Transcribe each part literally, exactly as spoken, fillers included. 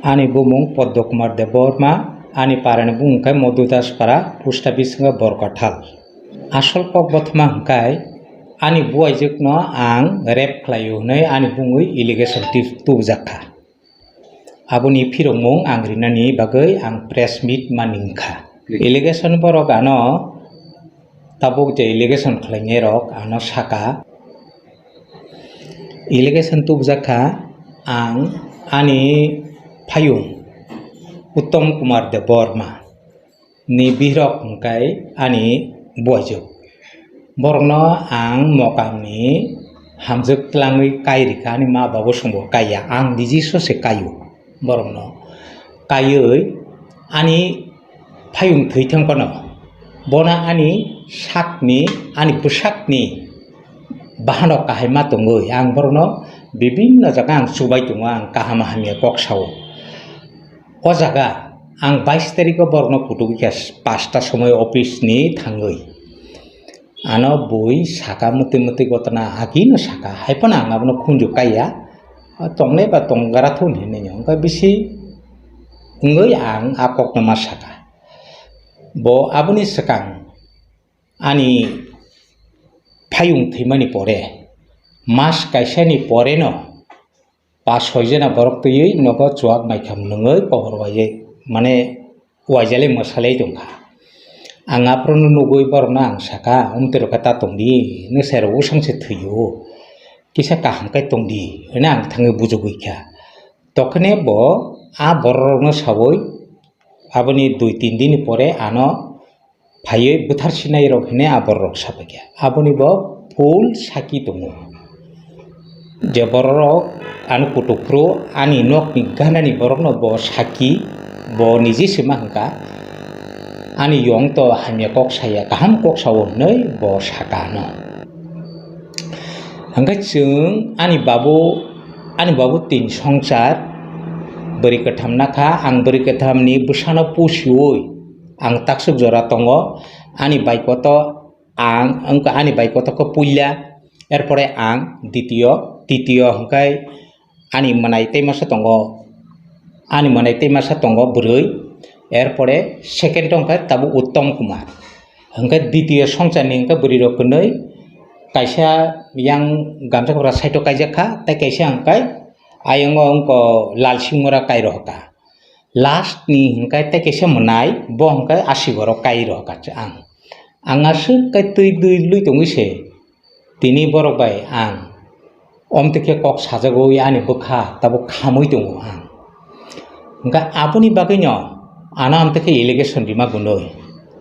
Ani bumung Poddo Kumar Debbarma, ani parani bumung khe Madhu Das Para, post office wngkha Borkathal. Asol kok bothoma hwnkhe ani buaijwkno ang rape khlaio hwnwi ani bumungwi allegation tubujak kha. Aboni phirokmung ang rinani bagwi ang press meet ma ningkha. Allegation borok ano tabuk je allegation khlainai rok ano saka. Allegation tubujak kha ang ani phayung Uttom Kumar Debbarma ni birok hwnkhe ani buaijwk. Borokno ang mokamni hamjwk twlangwi kai rikha, ani ma babu songbo kaiya, ang niji sose kaio borokno. Kaiwi ani phayung thwi thang phano bono ani sakni, ani bwsakni bahanok kahai ma tongwi ang borokno bibinno jaga ang chubai tongo, ang kaham hamya kok sao. O jaga ang bais tarikh o borokno kutuk kha, pasta somoi office ni thangwi. Ano bui saka mwtwi mwtwi gotana agino saka, hai phano ang abono khunju kaiya. O tongnai ba tonggra thun hinwi wngkha bisi wngwi ang a kokno ma saka. Bo aboni swkang ani phayung thwimani pore, mas kaisani poreno pas soi jona borok twiwi nogo chuak maikha mwnwngwi pohor waijai, mane waijalai mwsalai tongkha. Ang aphuru nugwi borokno ang saka, "Umtwi rokha ta tongdi, nwsai rok usang se thwio, kisa kaham khe tongdi," hwnwi ang thangwi bujugwi kha. Tokhne bo a borok rokno sawi aboni dui tin din ni pore ano phaiwi bwthar sinai rok hinwi a borok rok sapaikha. Aboni bo full saki tongo. Je borok rok ano kutuk phuru ani nokni ganani borokno bo saki, bo niji sima hwnkha, ani yong to hamya kok saya, kaham kok sao hinwi bo saka ano. Hwnkhe chwng ani babu, ani babu tin songchar bwrwi kwtham nakha, ang bwrwi kwthamni bwsano pusiwi ang taksuk jora tongo, ani baikoto ang, wngkha ani baikoto khe puila, erpore ang ditiyo, titiyo hwnkhe ani mwnai tei masa tongo, ani mwnai tei masa tongo bwrwi, erpore second wngkha tabuk Uttom Kumar, hwnkhe ditiyo songcharni hwnkhe bwrwi rok kwnwi, kaisa yang gamsa kwbra side o kaijak kha, tei kaisa hwnkhe ayongo wngkha Lalsingmura kai rohor kha. Last ni hwnkhe tei kaisa mwnai, bo hwnkhe asigoro kai rohor kha ang. Ang aswk kai twi dwi lui tongwi se tini borok bai ang omtwi khe kok sajagwi ani bwkha tabuk khamwi tongo ang. Hwnkhe aboni bagwino ano amtwi khe allegation rima gunwi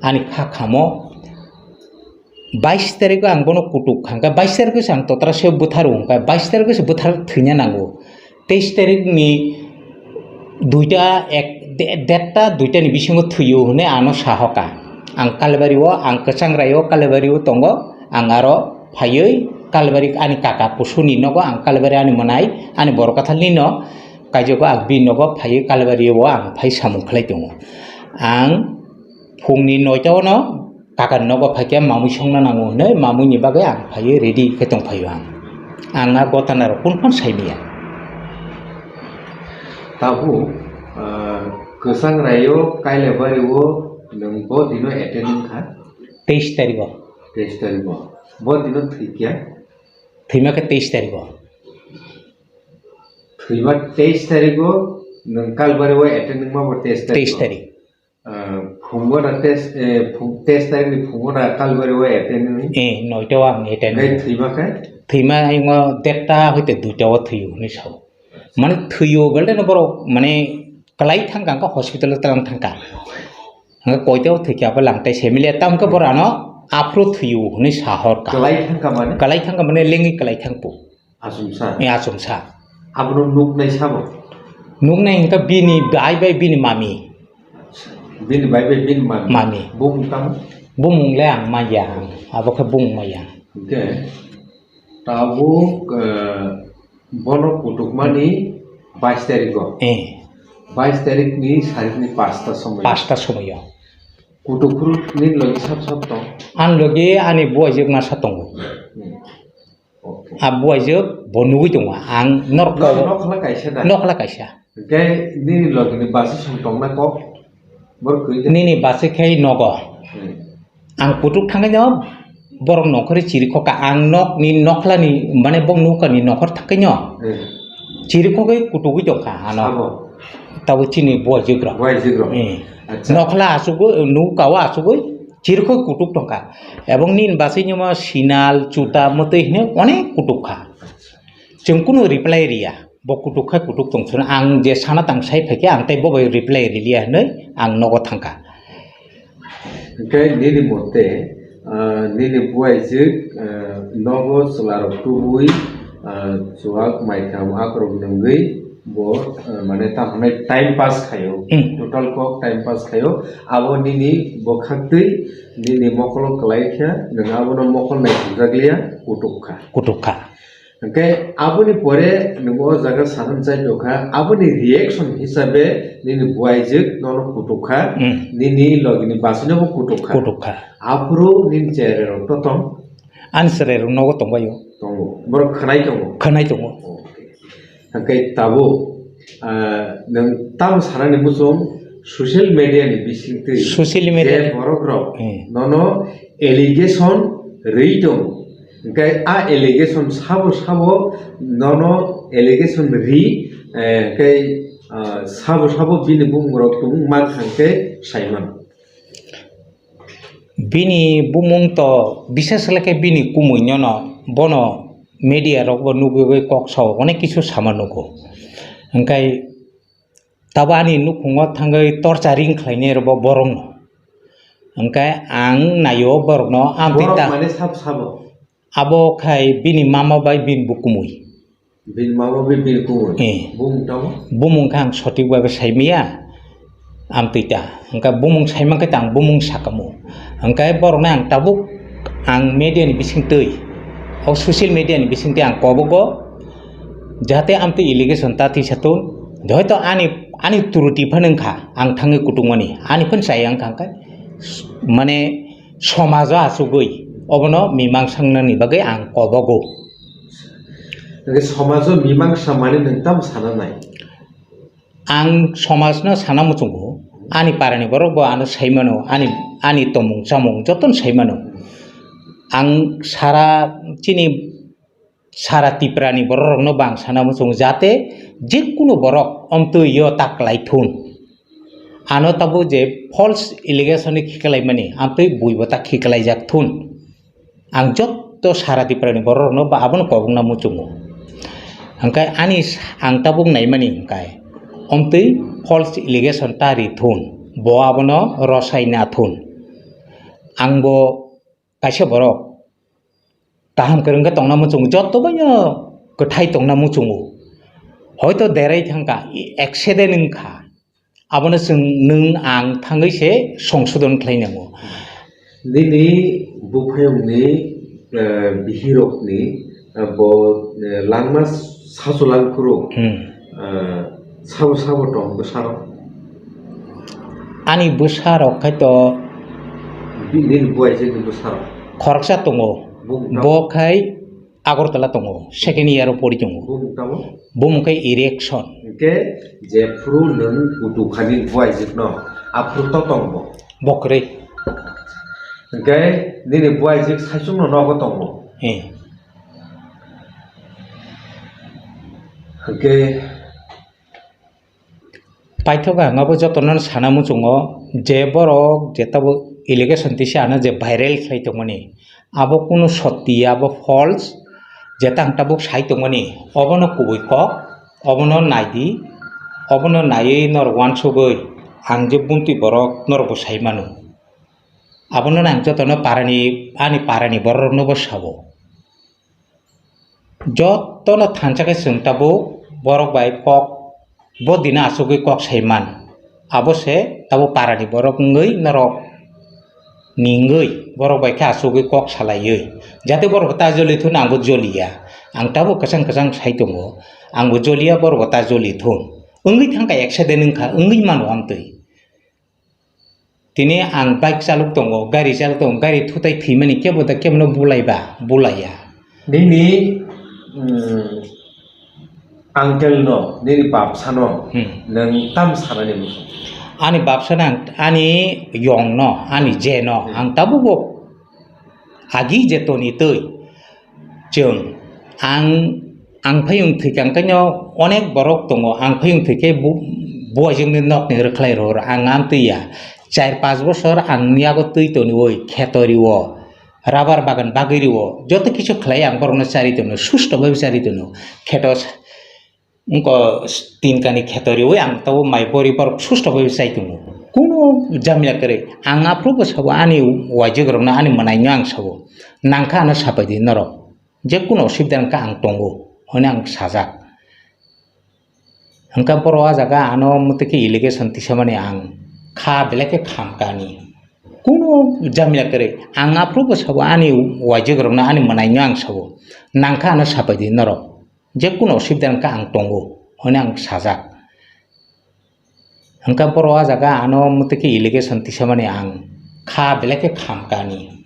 ani kha khamo. Bais tarikh o ang bono kutuk kha, hwnkhe bais tarikh o se ang totra se bwtharo, hwnkhe bais tarikh o se bwthar thwina nango. Teis tarikh ni duita, ek, de-, derta, duita ni bisingo thwio hwnwi ano sahoka. Ang Kalbari o, ang Kwchangrai o, Kalbari o tongo. Ang aro phaiwi Kalbari ani kaka kusuni nogo, ang Kalbari ani mwnai, ani borok kathalni no kaijogo, ang bini nogo phaiwi Kalbari o ang phai samung khlai tongo. Ang phungni noita o no kakani nogo phaikhe mamui songna nango hwnwi, mamui ni bagwi ang phaiwi ready khe tongphaio ang. Ang a gotana rok kunu phano saimanya. Tabuk, ah, Kwchangrai o, Kailabari o nwng bo dino attend wngkha? Teis tarikh o. Teis tarikh o. Bo dino thwikya? Thwima khe teis tarikh o. Thwima teis tarikh o, nwng Kalbari o attend wngma bo teis tarikh o? Teis tarikh. Ah, phungo na tes, eh, phung-, tes tarikh ni phungo na Kalbari o attend ni? Eh, noita o ang attend. Hwnkhe thwima khe? Thwima ingo derta hoite duita o thwio hwnwi sao. Mane thwio beldeno borok mane kwlai thangka, hwnkhe hospital o twlang thangka. Hwnkhe koita o thwikha abo langtai semilia, tamo khe borok ano aphuru thwio hwnwi sahorka. Kwlai thangka mane? Kwlai thangka mane lengwi kwlai thangpo. Achomsa? Eh, achomsa. Abono nuknai sabo? Nuknai hwnkhe bini bai bai bini mami. Bini bai bai bini mami? Mami. Bumung tamo? Bumung le ang manya, ang abo khe bumung manya. Hwnkhe tabuk, eh, bono kutukmani bais tarikh o? Eh. Bais tarikh ni sarikni pasta somoi? Pasta somoi o. Kutuk phuru nini logi sab sab tong? Ani logi ani buaijwk masa tongo. Hmm. Okay. A buaijwk bo nugwi tongo. Ang norok no-, nokla kaisa da? Nokla kaisa. Hwnkhe nini logini basi song tongna kok, borok kwrwi khe. Nini basi khai nogo. Hmm. Ang kutuk thangwi no borok nongkhorwi chirikhokha. Ang nokni nokhlani, mane, bok nukani nongkhor thangwi no. Hmm. Chirikhogwi kutugwi tongkha ano. Sabo? Tabo chini buaijwk rok. Buaijwk rok. Hmm. Acha. Nokhla asugwi, nukao asugwi chirikhogwi kutuk tongkha. Ebong nini basi nimo sinal, chuta, mwtwi hinwi onek kutuk kha. Chwng kunu reply riya. Bo kutuk khai kutuk tong sino, ang je sana tang sai phaikhe ang tei bo bai reply riliya hinwi ang nogo thangkha. Hwnkhe nini mote, ah, nini buaijwk, ah, nogo chwlarok tubui, ah, chuwak maitham akorok nwngwi bo, ah, mane tamo hwnwi time pass khaio. Hmm. Total kok time pass khaio. Abo nini bwkhaktwi nini mokolo kwlai khe nwng abono mokol naitukjakliya, kutuk kha. Kutuk kha. Hwnkhe aboni pore nwng o jaga sahan chai tongkha, aboni reaction hisabe nini buaijwk nono kutukha, Hmm. nini logini basino bo kutukha. Kutukha. Aphuru nini cherai rok to tong? Ani cherai rok nogo tongbaio. Tongo. Borok khwnai tongo? Khwnai tongo. Okay. Hwnkhe tabuk, ah, nwng tamo sanani muchung social media ni bisingtwi Social media je ni borok rok Hmm. nono allegation rwi tongo. Hwnkhe a allegation sabo sabo nono allegation ri, eh, hwnkhe, ah, sabo sabo bini bumung rok tubung man thangkhe saiman. Bini bumung to bises khlai khe bini kumui nono bono media rok bo nugwi kok sao onek kisu sama nugo. Hwnkhe tabo ani nukhungo thangwi torturing khlainai rok bo borokno. Hwnkhe ang naio borokno, ang tei Borok ta mane sab sabo? Abo khai bini mama bai bini bukumui. Bini mama bai bini kumui? Eh. Bumung tamo? Bumung khe ang sotik bai bo saimaya, amtwi ta. Hwnkhe bumung saimankhe ta ang bumung sakamo. Hwnkhe borokno ang tabuk ang media ni bisingtwi, o social media ni bisingtwi ang kobogo, jahate amtwi allegation ta tisa tun. Hoito ani, ani turuti phano wngkha, ang thangwi kutukmani. Ani phano chaya wngkha hwnkhe, mane, somajo achugwi obono mimangsa wngnani bagwi ang kobogo. Hwnkhe somajo mimangsa mani nwng tamo sana nai? Ang somajno sana muchungo, ani parani borok bo ano sai mano, ani, ani tongmung chamung jotono sai mano. Ang sara chini sara Tiprani borok rokno bo ang sana muchungo, jate jekunu borok omtwi yo ta kwlai thun. Ano tabuk je false allegation ni khiklaimani, amtwi buibo ta khiklaijak thun. Ang jotto sara Tiprani borok rokno bo abono kobokna muchungo. Hwnkhe ani s-, ang tabuk naimani hwnkhe omtwi false allegation ta ri thun, bo abono rwsai na thun. Ang bo kaisa borok kaham kwrwng khe tongna muchungo, joto bai no kwthai tongna muchungo. Hoito derai thangkha, i-, accident wngkha. Abono chwng, nwng ang thangwi se songsodon khlai nango. Nini buphayungni, eh, bihirokni, eh, bo, eh, langma sachulang phuru, Hmm. eh, sabo sabo tong bwsarok? Ani bwsarok khai to Bi-, nini buaijwkni bwsarok? Khoroksa tongo. Bumung tamo? Bo khai Agartala tongo, second year o pori tongo. Bumung tamo? Bumung khe Erection. Hwnkhe jephuru nwng kutukhani buaijwkno, aphuru to tongbo? Bo kwrwi. Hwnkhe nini buaijwk saichungno nogo tongo? Eh. Hwnkhe Paithak ang abo jotono sana muchungo je borok je tabuk allegation tisa ano je viral khlai tongmani, abo kunu sotti ya, abo false, je tang tabuk sai tongmani, obono kubui kok, obono naidi, obono naiwi norok uansugwi ang je buntwi borok norokbo sai mano. Abono ang jotono parani, ani parani borok roknobo sabo. Jotono thansa khe chwng tabuk borok bai kok, bo dino achugwi kok sai man. Abo se tabuk parani borok wngwi norok ni wngwi borok bai khe achugwi kok salaiwi. Jate borok bo ta joli thun, ang bo joliya. Ang tabuk kwchang kwchang sai tongo. Ang bo joliya, borok bo ta joli thun. Wngwi thangkha, accident wngkha, wngwi mano amtwi. Tini ang bike chalok tongo, gari chalok tongo, gari thutai thwimani kebo da kebono bulaiba, bulaiya. Nini, mm, Uncle no, nini bapsa no, Hmm. nwng tam sanani muchung? Ani bapsa no ang, ani yong no, ani je no, Hmm. ang tabuk bo agi je toni twi. Chwng, ang, ang phayung thwikha, ang kaino onek borok tongo, ang phayung thwikhe bu-, buaijwkni nokni rwkhlai rohor, ang amtwi ya. Char panch bosor ang yago twi toniwi, kheto riwo, rubber bagan bagwi riwo, joto kisu khlai ang borokno chari tono, susto bai chari tono. Kheto s-, wngko s-, tin kani kheto riwi ang tabo mai bori borok susto bai chai tongo. Kuno jamila kwrwi. Ang aphuru bo sabo ani waijwk rokno ani mwnaino ang sabo. Nangkha ano sapai di norok. Je kuno osubida wngkha ang tongo, hwnwi ang sajak. Hwnkha borok ah jaga ano mwtwi khe allegation tisamani ang kha belai khe kham kani. Kuno jamila kwrwi. Ang aphuru bo sabo ani waijwk rokno ani mwnaino ang sabo. Nangkha ano sapai di norok. Je kuno osubida wngkha ang tongo, hwnwi ang sajak. Hwnkha borok ah jaga ano mwtwi khe allegation tisamani ang kha belai khe kham kani.